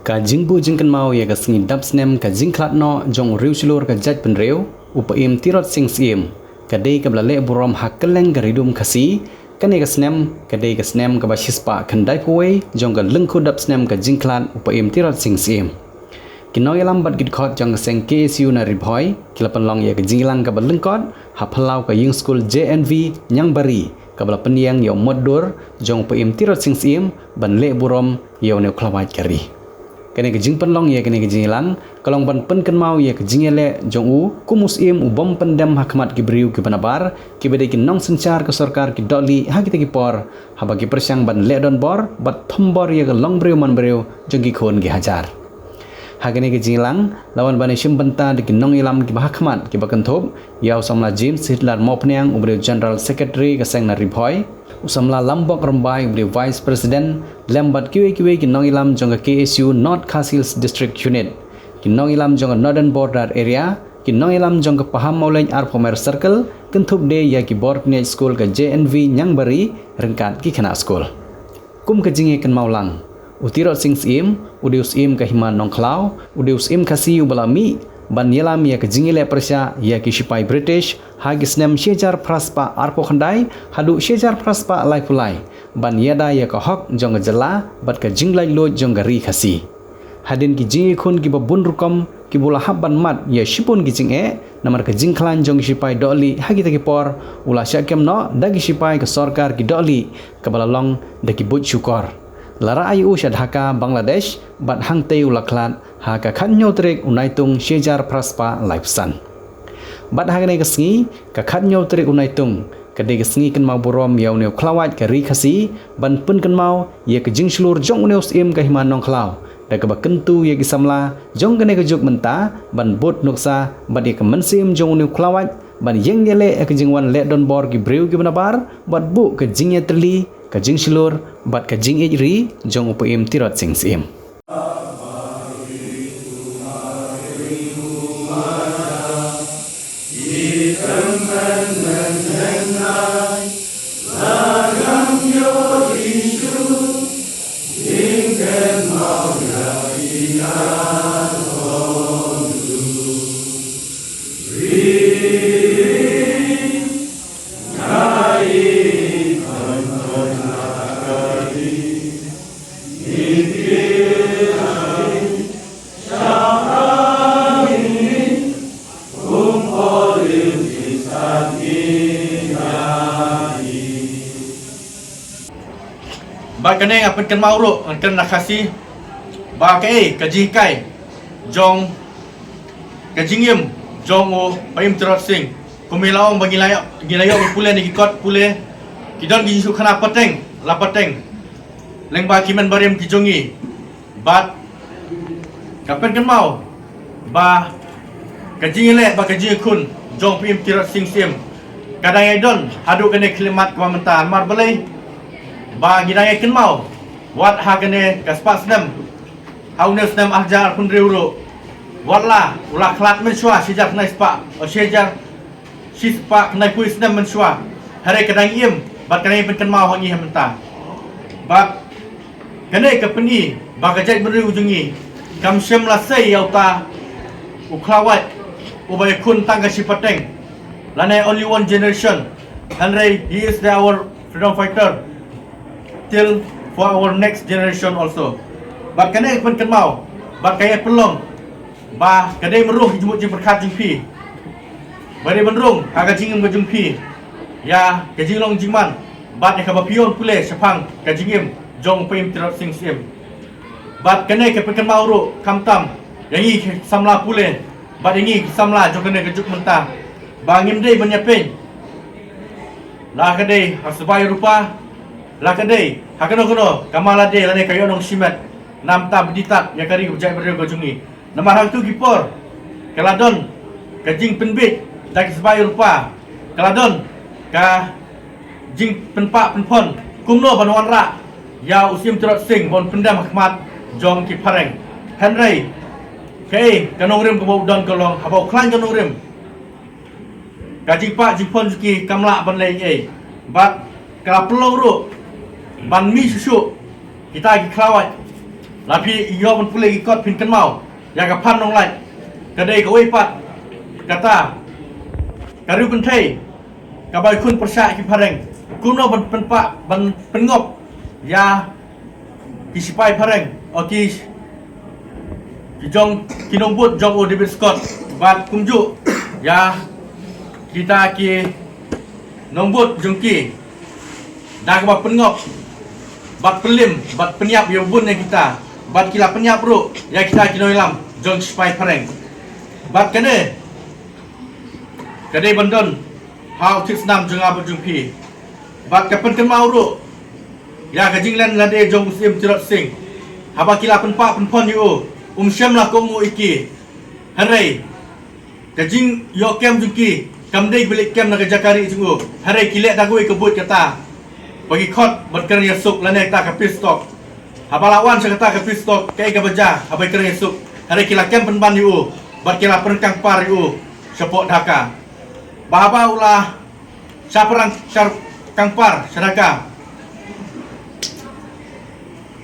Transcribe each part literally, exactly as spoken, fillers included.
Ka jingbuh jingkynmaw ïa ka sngi dap snem ka jingkhlad noh jong u riewshlur ka jaitbynriew, u Paiem Tirot Sing Syiem, ka dei kaba la leh burom ha kylleng ka Ri Lum Khasi. Kane ka snem ka dei ka snem kaba shispah khyndaiphew wei jong ka lyngkhuh dap snem ka jingkhlad u Paiem Tirot Sing Syiem. Ki nongïalam bad ki dkhot jong ka seng K S U na Ri Bhoi ki la pynlong ïa ka jingïalang kaba lyngkot ha phyllaw ka ïing skul J N V Ñiangbari, kaba la pynïeng ïa u mutdur jong u Paiem Tirot Sing Syiem ban leh burom ïa une u khlawait ka ri. Kane ka jingpynlong ïa kane ka jingïalang ka long ban pynkynmaw ïa ka jingïaleh jong u kum u syiem u bym pyndem ha khmat ki briew kiba nabar, kiba dei ki nongsynshar ka sorkar ki dohlieh ha kita ki por, haba ki pyrshang ban leh donbor bad thombor ïa ka longbriew manbriew jong ki khun ki hajar. Ha kane ka jingïalang la wan ban ïashim bynta da ki nongïalam kiba ha khmat, kiba kynthup ïa u samla James Hitler Mawphniang, uba dei u General Secretary ka seng na Ri Bhoi, u samla Lambok Rymbai, uba dei u Vice President, lem bad kiwei kiwei ki nongïalam jong ka K S U North Khasi Hills District Unit, ki nongïalam jong ka Northern Border Area, ki nongïalam jong ka Pahammawlein Arphew Mer Circle, kynthup de ïa ki bor pynïaid skul ka J N V Ñiangbari ryngkat ki khynnah skul. Kum ka jingïakynmaw lang, u Tirot Sing Syiem u dei u syiem ka hima Nongkhlaw, u dei u syiem Khasi uba la mih ban ïalam ïa ka jingïaleh pyrshah ïa ki shipai British ha ki snem shi hajar phra spah arphew khyndai haduh shi hajar phra spah laiphew lai, ban ïada ïa ka hok jong ka jylla bad ka jinglaitluid jong ka ri Khasi. Hadien ki jingïakhun kiba bun rukom kiba u la hap ban mad ïa shibun ki jingeh, namar ka jingkhlaiñ jong ki shipai dohlieh ha kita ki por, u la shah kem noh da ki shipai ka sorkar ki dohlieh, kaba la long da ki buit shukor. La rah ïa u sha Dhaka, Bangladesh, bad hangtei u la khlad ha ka khathynñiew tarik u Naitung shi hajar phra spah laiphew san. Bad ha kane ka sngi, ka khathynñiew tarik u Naitung, ka dei ka sngi kynmaw burom ïa une u khlawait ka ri Khasi, ban pynkynmaw ïa ka jingshlur jong une u syiem ka hima Nongkhlaw, da kaba kyntu ïa ki samla jong kane ka juk mynta ban bud nuksa bad ïa ka mynsiem jong une u khlawait, ban ïeng ïaleh ïa ka jingwan leh donbor ki briew kiba nabar, bad buh ka jingïatylli, ka jingshlur bad ka jingïeit ri jong u Paiem Tirot Sing Syiem. Ba kane nga pynkynmaw ruh, nga kren na Khasi, ba kaei ka jinghikai jong ka jingim jong u Paiem Tirot Sing. Kum i la ong ba ngi la ïoh, ngi la ïoh pule na ki kot pule, ki don ki jingsngewkhana pateng la pateng lyngba ki mynbarim ki jong ngi. Bad ka pynkynmaw ba ka jingïaleh bad ka jingïakhun jong u Paiem Tirot Sing Syiem ka dang ïai don haduh kane ka khyllipmat kaba mynta, namar balei? Ba ngi dang ïai kynmaw wat ha kane ka spah snem, ha une u snem ar hajar arphew hynriew ruh, wat la u la khlad mynshuwa shi hajar khyndai spah, o, shi hajar shispah khyndaiphew snem mynshuwa. Hynrei ka dang im bad ka dang ïai pynkynmaw ha ngi ha mynta. Bad kane ka pyni ba ka jaitbynriew jong ngi kam shym la sei ïa uta u khlawait uba ïakhun tang ka shi pateng, lane only one generation. Hynrei he is the, our freedom fighter till for our next generation also. Bad kane ka pynkynmaw bad ka ïai pynlong ba ka dei ban rung ha ka jingmut jingpyrkhat jong phi, ba dei ban rung ha ka jingim ka jong phi ïa ka jinglong jingman bad ïa kaba phi ïoh pule shaphang ka jingim jong u Paiem Tirot Sing Syiem. Bad kane ka pynkynmaw ruh khamtam ïa ngi ki samla pule bad ïa ngi ki samla jong kane ka juk mynta, ba ngim dei ban ïapeiñ la ka dei ha sbai rupa, la ka dei ha kano kano ka mala de lane ka ïoh nong shimet, namar ba dei tad ïa ka ri ka jaitbynriew ka jong ngi. Namar hangtu ki por ka la don ka jingpynbeit da ki sbai rupa, ka la don ka jingpynpah pynphon kumno ban wanrah ïa u Syiem Tirot Sing ban pyndem ha khmat jong ki phareng. Hynrei kaei ka nongrim kaba u don ka long, haba u khlaiñ ka nongrim, ka jingpah jingphon jong ki kam lah ban leh ei ei. Bad ka la pynlong ruh ban mih shuh shuh kita ki khlawait La phi ïoh ban pule ki kot phin kynmaw ïa ka phan nonglait. Ka dei kawei pat kata ka riew kynthei kaba khun pyrshah ki phareng. Kumno ban pynpah ban pynngop ïa ki sipai phareng, o ki ki jong ki nongbud jong u David Scott, bad kumjuh ïa kita ki nongbud jong ki da kaba pynngop bad pynlim bad pynïap ïa u bun ïa kita, bad ki la pynïap ruh ïa kita ki nongïalam jong ki sipai phareng. Bad kane ka dei ban don ha u thied snam jong nga bad jong phi. Bad ka pynkynmaw ruh ïa ka jinglen lade jong u Syiem Tirot Sing. Haba ki la pynpah pynphon ïa u, um shym la kohnguh ïa ki. Hynrei ka jingïoh kem jong ki kam dei ba leit kem na ka jaka rieh jong u. Hynrei ki leh da kawei ka buit kata ba ki khot ban kren ïasuk lane kata ka peace talk. Haba la wan sha kata ka peace talk, kaei kaba jia haba ki kren ïasuk? Hynrei ki la kem pynban ïa u bad ki la pyrkang par ïa u shapoh Dhaka. Ba haba u la sha pyrkang, sha pyrkang par sha Dhaka,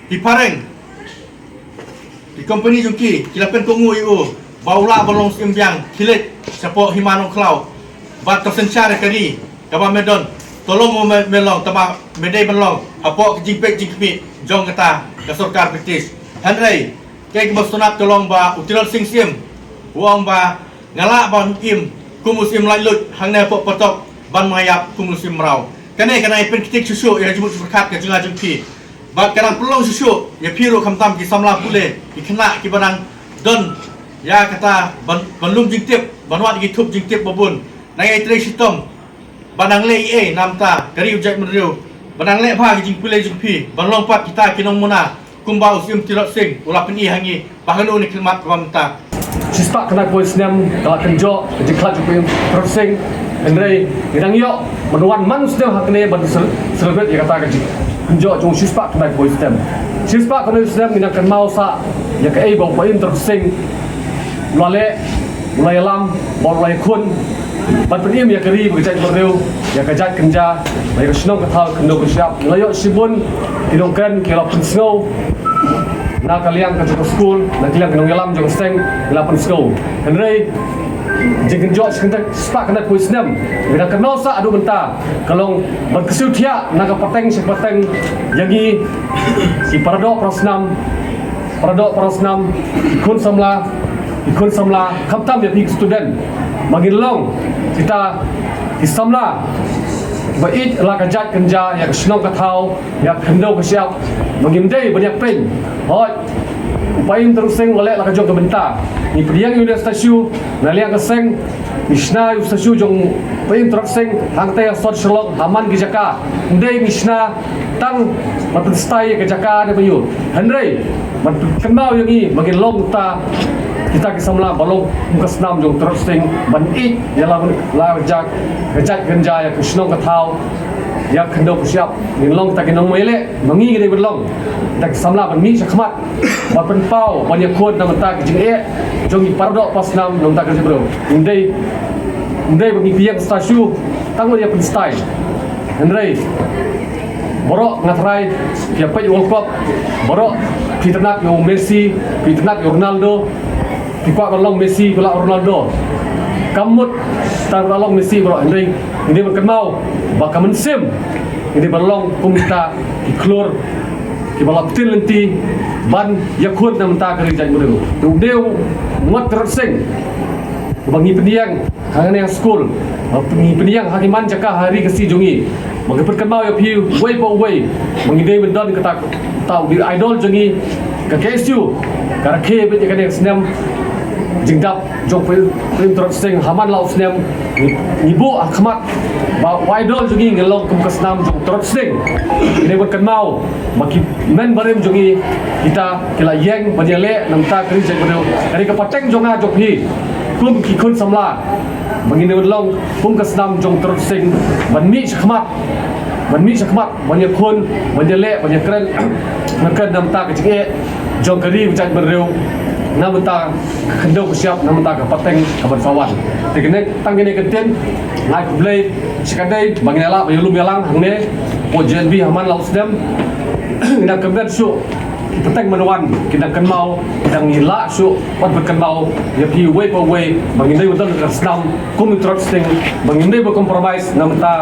ki phareng, ki kompani jong ki ki la pynkohnguh ïa u ba u lah ban long u Syiem biang khlieh shapoh Hima Nongkhlaw. Bad to synshar ïa ka ri kaba me don, to long mo me, me long, tangba me dei ban long hapoh ka jingpeit jingkhmih jong kata ka sorkar British. Hynrei kaei kaba sngewtynnat ka long ba u Tirot Sing Syiem u ong ba nga lah ban im kum u Syiem laitluid hangne hapoh patok bad ma nga ïap kum u Syiem mraw. Kane ka nang pynktiek shuh shuh ïa ka jingmut jingpyrkhat ka jong nga jong phi. Bad ka nang pynlong shuh shuh ïa phi ruh khamtam ki samla pule, ki khynnah kiba nang don ïa kata ban, ban lum jingtip, ban wad ïa ki thup jingtip ba bun. Nang ïai trei shitom ba nang leh ei ei na bynta ka ri u jaitbynriew, ba nang leh bha ki jingpule jong phi, ban long pat kita ki nongmuna kumba u Syiem Tirot Sing u la pyni ha ngi ba ha kano kano ka khmat kaba mynta. Shispah khyndai phew snem ka la kynjoh ka jingkhlad jong u Syiem Tirot Sing. Hynrei ngi dang ïoh ban wan man u snem hangne ban cel-, celebrate ïa kata ka jingkynjoh jong u shispah khyndai phew snem. Shispah khyndai phew snem ngi dang kynmaw sah ïa kaei ba u Syiem Tirot Sing u la leh, u la ïalam bad u la ïakhun ban pynim ïa ka ri bad ka jaitbynriew, ïa ka jait kynja, ïa ka shnong ka thaw, ka khyndew ka shyiap. Ngi la ïoh shibun ki nongkren ki la pynsngew na ka liang ka jong ka skul, na ka liang ki nongïalam jong ka seng ki la pynsngew. Hynrei jingkynjoh shi khyndai, shispah khyndai phew snem ngi dang kynmaw sah haduh mynta ka long ban kyrsiew thiah na ka pateng sha ka pateng ïa ngi ki paradoh parasnam, paradoh parasnam, ki khun samla, ki khun samla, khamtam ïa phi ki student. Ba ngin long kita ki samla ba ïeit la ka jait kynja, ïa ka shnong ka thaw, ïa ka khyndew ka shyiap. Ba ngim dei ban ïapeiñ. Hooid, u Syiem Tirot Sing u la leh la ka jong ka bynta. Ngi pdiang ïa une u statue na liang ka seng, ngi shna ïa u statue jong u Syiem Tirot Sing hangtei ha sor Shillong ha man ki jaka. Ym dei ngi shna tang ban pynstai ïa ka jaka ne ba ïoh. Hynrei ban pynkynmaw ïa ngi ba ngin long kita, kita ki samla ba long kum ka snam jong u Tirot Sing, ban ïeit ïa la, la ka jait, ka jait kynja, ïa ka shnong ka thaw, ïa ka khyndew ka shyiap. Ngin long kita ki nongmaialeh, ma ngi ngi dei ban long kita ki samla ban mih shakhmat, ban pynpaw, ban ïakhun na ka bynta ka jingeh jong ngi paradoh parasnam na ka bynta ka jingbriew. Ym dei, ym dei ba ngi pdiang statue tang ban ïa pynstai. Hynrei baroh nga tharai phi ïa peit World Cup, baroh phi itynnad ïa u Messi, phi itynnad ïa u Ronaldo, phi kwah ban long Messi, kwah long Ronaldo. Kam mut tang ban long Messi baroh, hynrei ngi dei ban kynmaw ba ka mynsiem ngi dei ban long kum kita ki khlur kiba la pynlynti ban ïakhun na ka bynta ka ri jaitbynriew. Te u dei u ngot Tirot Sing ba ngi pdiang hangne ha skul, ba ngi pdiang ha ki man jaka ha ri Khasi jong ngi. Ba ngi pynkynmaw ïa phi uwei pa uwei ba ngi dei ban don kata, kata u dei u idol jong ngi. Ka K S U ka rakhe beit ïa kane ka snem jingdap jong u Syiem Tirot Sing ha man la u snem. Ngi, ngi buh ha khmat ba u idol jong ngi ngin long kum ka snam jong u Tirot Sing. Ngi dei ban kynmaw ba ki hynmen barim jong ngi kita ki la ïeng ban ïaleh na ka bynta ka ri jaitbynriew. Ka dei ka pateng jong nga jong phi kum ki khun samla ba ngin ïa long kum ka snam jong u Tirot Sing, ban mih shakhmat, ban mih shakhmat, ban ïakhun, ban ïaleh, ban ïakren, ban kren na ka bynta ka jingeh jong ka ri ka jaitbynriew, na ka bynta ka khyndew ka shyiap, na ka bynta ka pateng kaban sa wan. Te kane, tang kane ka ktien, nga ai khublei shikatdei ba ngin ïa lah ban ïalum ïalang hangne hapoh J N V ha man la u snem. Ngi dang kmen shuh Pateng mynwan ki dang kynmaw, ki dang ïa lah shuh wat ban kynmaw ïa phi uwei pa uwei, ba ngim dei ban don ka snam kum u Trotsing, ba ngim dei ban compromise na mynta,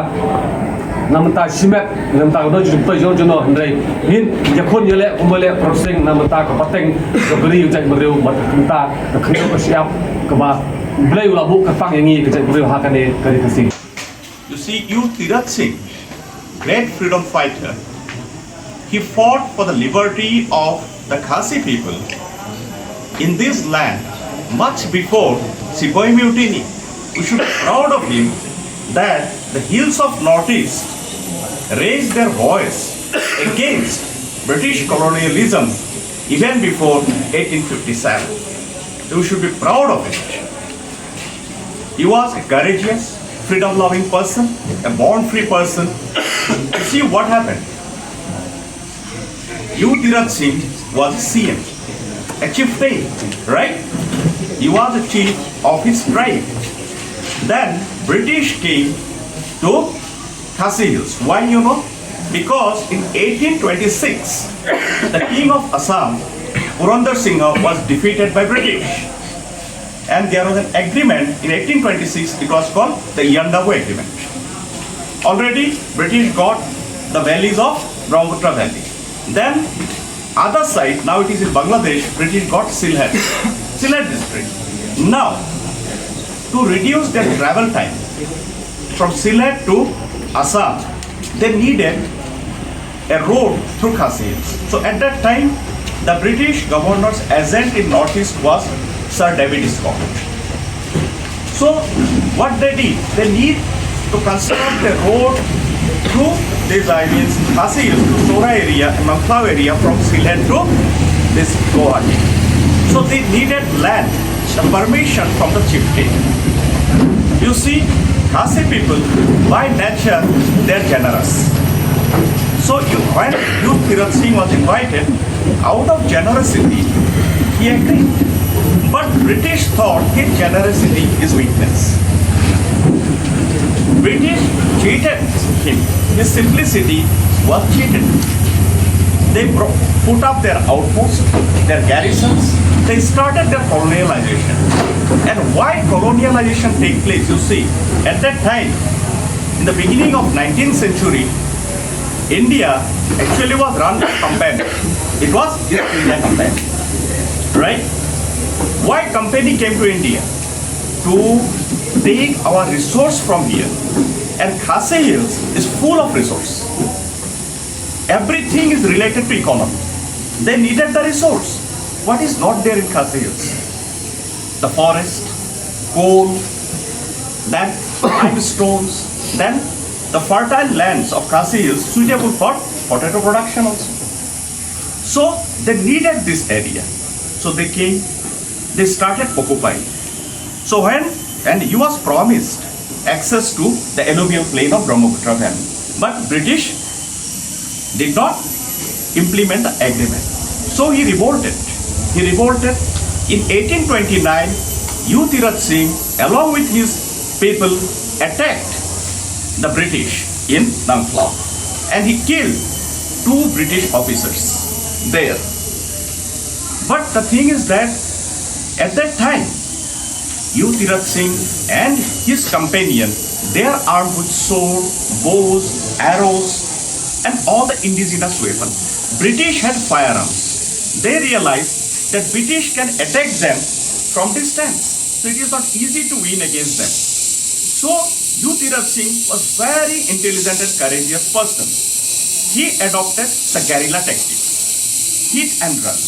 na mynta shimet, na mynta ka dei jong jong jong hynrei ngin ïakhun ïaleh kumba leh Trotsing na mynta ka pateng ka bri u jaitbynriew, bad na mynta ka khyndew ka shyiap kaba U Blei u la buh kyrpang ïa ngi ka jaitbynriew ha kane ka ri Khasi. You see, U Tirath Singh, great freedom fighter, he fought for the liberty of the Khasi people in this land much before Sepoy Mutiny. We should be proud of him that the hills of Northeast raised their voice against British colonialism even before eighteen fifty-seven. We should be proud of it. He was a courageous, freedom-loving person, a born free person. You see what happened? U Tirath Singh was a C M, a chieftain, right? He was a chief of his tribe. Then British came to Khasi Hills. Why, you know? Because in eighteen twenty-six, the king of Assam, Purandar Singha, was defeated by British. And there was an agreement in eighteen twenty-six, it was called the Iyandabu Agreement. Already, British got the valleys of Brahmaputra Valley. Then, other side, now it is in Bangladesh, British got Sylhet, Sylhet district. Now, to reduce their travel time from Sylhet to Assam, they needed a road through Khasi Hills. So at that time, the British governor's agent in Northeast was Sir David Scott. So what they did, they need to construct a road through these islands, Khasi Hills to Sohra area and Nongkhlaw area from Sylhet to this Guwahati. So they needed land, the permission from the chieftain. You see, Khasi people, by nature, they are generous. So you, when U Tirath Singh was invited, out of generosity, he agreed. But British thought his generosity is weakness. British cheated him. His simplicity was cheated. They bro- put up their outposts, their garrisons. They started their colonialization. And why colonialization take place? You see, at that time, in the beginning of nineteenth century, India actually was run by company. It was East India Company, right? Why company came to India? To take our resource from here. And Khasi Hills is full of resource. Everything is related to economy. They needed the resource. What is not there in Khasi Hills? The forest, coal, then limestones, then the fertile lands of Khasi Hills suitable for potato production also. So they needed this area. So they came, they started occupying. So when, and he was promised access to the alluvial plain of Brahmaputra Valley. But British did not implement the agreement. So he revolted. He revolted. In eighteen twenty-nine, U Tirath Singh, along with his people, attacked the British in Nongkhlaw, and he killed two British officers there. But the thing is that at that time, U Tirath Singh and his companion, they are armed with sword, bows, arrows, and all the indigenous weapons. British had firearms. They realized that British can attack them from distance. So it is not easy to win against them. So U Tirath Singh was very intelligent and courageous person. He adopted the guerrilla tactic, hit and run.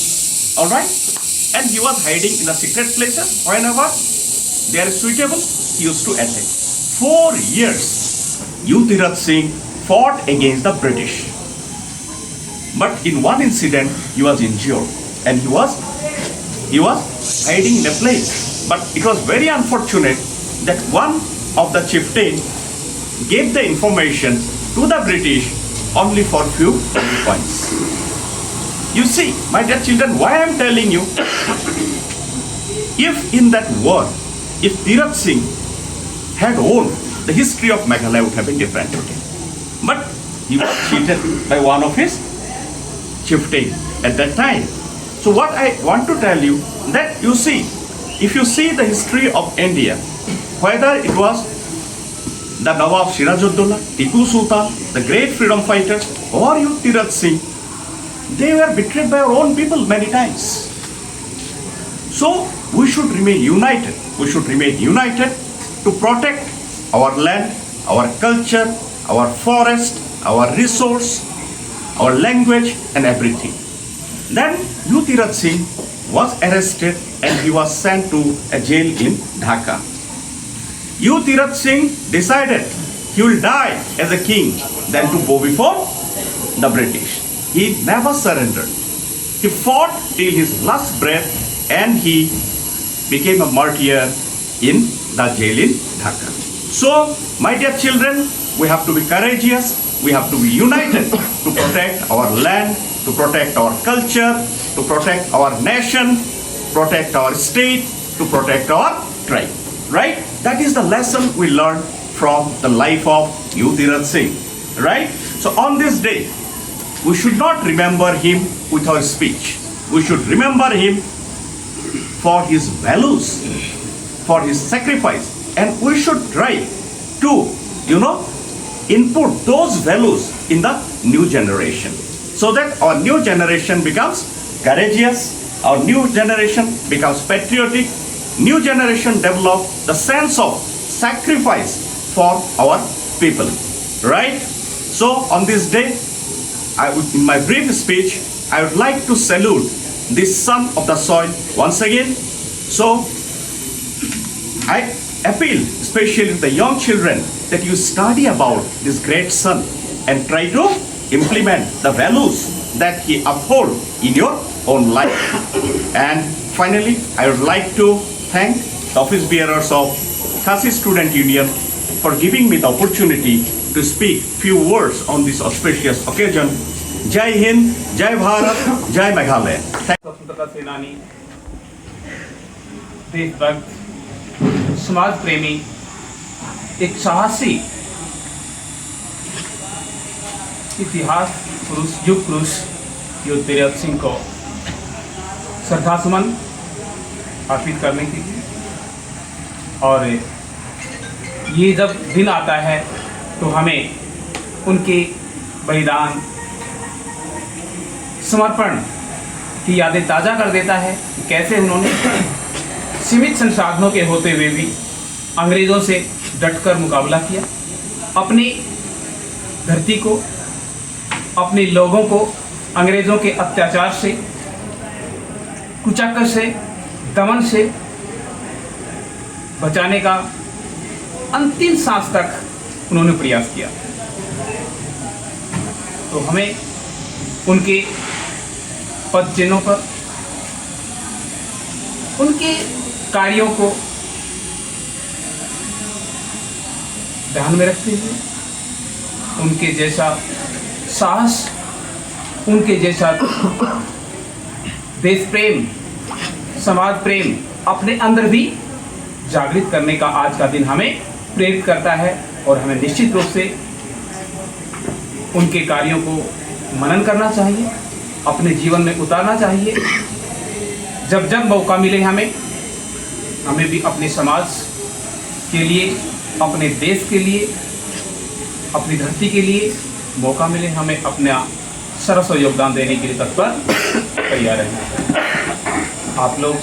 All right? And he was hiding in the secret places. Whenever they are suitable, he used to attack. Four years, U Tirath Singh fought against the British. But in one incident, he was injured and he was he was hiding in a place. But it was very unfortunate that one of the chieftain gave the information to the British only for few points. You see, my dear children, why I am telling you, if in that war, if Tirath Singh had won, the history of Meghalaya would have been different today. But he was cheated by one of his chieftain. at that time. So what I want to tell you, that you see, if you see the history of India, whether it was the Nawab Sirajuddaulah, Tipu Sultan, the great freedom fighters, or U Tiraj Singh, they were betrayed by our own people many times. So we should remain united. We should remain united to protect our land, our culture, our forest, our resource, our language, and everything. Then U Tiraj Singh was arrested and he was sent to a jail in Dhaka. U Tiraj Singh decided he will die as a king than to bow before the British. He never surrendered. He fought till his last breath and he became a martyr in the jail in Dhaka. So, my dear children, we have to be courageous, we have to be united to protect our land, to protect our culture, to protect our nation, protect our state, to protect our tribe. Right? That is the lesson we learn from the life of U Tiraj Singh. Right? So, on this day, we should not remember him with our speech. We should remember him for his values, for his sacrifice, and we should try to, you know, input those values in the new generation so that our new generation becomes courageous, our new generation becomes patriotic, new generation develop the sense of sacrifice for our people, right? So on this day, I would, in my brief speech, I would like to salute this son of the soil once again. So I appeal, especially to the young children, that you study about this great son and try to implement the values that he uphold in your own life. And finally, I would like to thank the office bearers of Khasi Student Union for giving me the opportunity to speak few words on this auspicious occasion. Jai Hind, Jai Bharat, Jai Meghalaya. Thank स्वतंत्रता सेनानी, देशभक्त, समाज प्रेमी, एक साहसी इतिहास पुरुष, युग पुरुष यू टिरोत सिंह को श्रद्धा सुमन अर्पित करने के लिए। और ये जब दिन आता है तो हमें उनके बलिदान, समर्पण की यादें ताज़ा कर देता है कि कैसे उन्होंने सीमित संसाधनों के होते हुए भी अंग्रेज़ों से डटकर मुकाबला किया, अपनी धरती को, अपने लोगों को अंग्रेज़ों के अत्याचार से, कुचक्र से, दमन से बचाने का अंतिम सांस तक उन्होंने प्रयास किया। तो हमें उनके पद चिन्हों पर, उनके कार्यों को ध्यान में रखते हुए उनके जैसा साहस, उनके जैसा देश प्रेम, समाज प्रेम अपने अंदर भी जागृत करने का आज का दिन हमें प्रेरित करता है और हमें निश्चित रूप से उनके कार्यों को मनन करना चाहिए, अपने जीवन में उतारना चाहिए। जब जब मौका मिले हमें, हमें भी अपने समाज के लिए, अपने देश के लिए, अपनी धरती के लिए मौका मिले, हमें अपना सरस योगदान देने के लिए तत्पर तैयार रहना चाहिए। आप लोग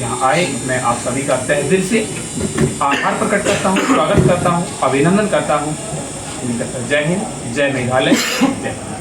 यहाँ आए, मैं आप सभी का तहे दिल से आभार प्रकट करता हूँ, स्वागत करता हूँ, अभिनंदन करता हूँ। जय हिंद, जय मेघालय, जय भारत।